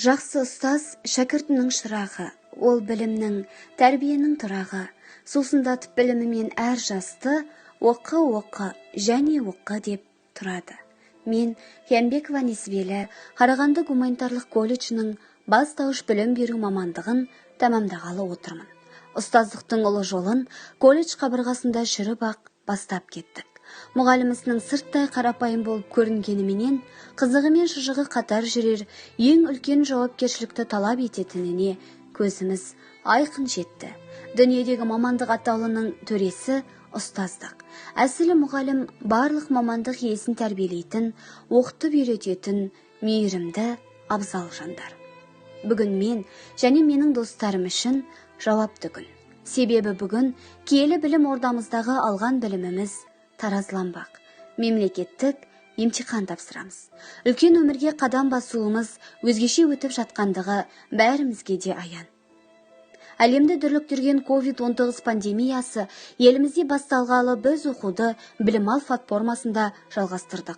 Жақсы ұстаз шәкіртінің шырағы, ол білімнің, тәрбиенің тұрағы. Сусындатып білімімен әр жасты, оқы, оқы және оқы деп тұрады. Мен Қиянбекова Несібелі Қарағанды гуманитарлық колледжінің бастауыш білім беру мамандығын тәмамдағалы отырмын. Ұстаздықтың ұлы жолын колледж қабырғасында жүріп-ақ бастап кеттік. Мұғалім ісінің сырттай қарапайым болып көрінгеніменен, қызығы мен шыжығы қатар жүрер ең үлкен жауапкершілікті талап ететініне көзіміз айқын жетті. Дүниедегі мамандық атаулының төресі ұстаздық. Әсілі, мұғалім барлық мамандық иесін тәрбиелейтін, оқытып үйрететін мейірімді, абзал жандар. Бүгін мен және менің достарым үшін жауапты күн. Себебі бүгін киелі білім ордамыздағы алған біліміміз таразыланбақ. Мемлекеттік емтихан тапсырамыз. Үлкен өмірге қадам басуымыз өзгеше өтіп жатқандығы бәрімізге де аян. Әлемді дүрліктірген COVID-19 пандемиясы елімізде басталғалы біз оқуды Білім Ал платформасында жалғастырдық.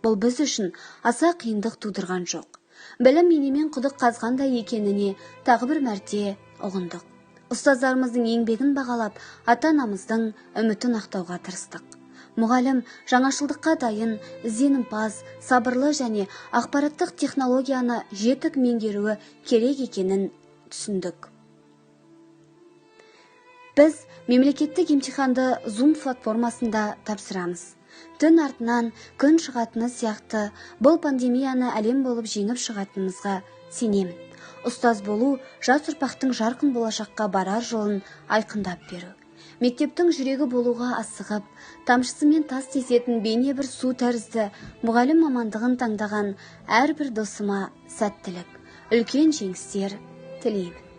Бұл біз үшін аса қиындық тудырған жоқ. Білім инемен құдық қазғандай екеніне тағы бір мәрте ұғындық. Ұстаздарымыздың еңбегін бағалап, ата-анамыздың үмітін ақтауға тырыстық. Мұғалім жаңашылдыққа дайын, ізденімпаз, сабырлы және ақпараттық технологияны жетік меңгеруі керек екенін түсіндік. Біз мемлекеттік емтиханды Zoom платформасында тапсырамыз. Түн артынан күн шығатыны сияқты, бұл пандемияны әлем болып жеңіп шығатынымызға сенемін. Ұстаз болу — жас ұрпақтың жарқын болашаққа барар жолын айқындап беру. Мектептің жүрегі болуға асығып, тамшысымен тас тесетін бейне бір су тәрізді мұғалім мамандығын таңдаған әрбір досыма сәттілік, үлкен жеңістер тілеймін.